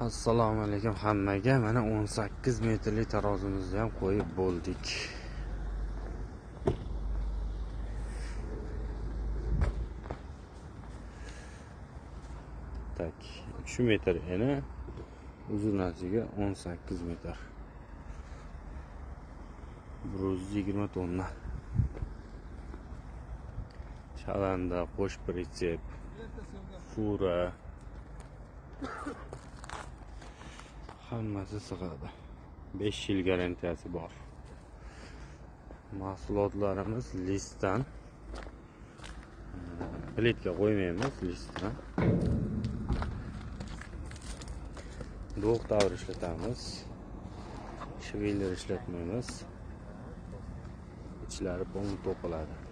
Assalomu alaykum hammaga. Mana 18 metrli tarozimizni ham qo'yib bo'ldik. Tak, 3 metr eni, uzunasiga 18 metr. 120 tonna. Shalanda, qo'sh pritsep, fura hammasi sig'adi. 5 yil garantiyasi bor. Mahsulotlarimiz listdan, plitka qo'ymaymiz, listdan. Do'q tavr ishlatamiz. Shveller ishlatmaymiz. Ichlari polni to'qiladi.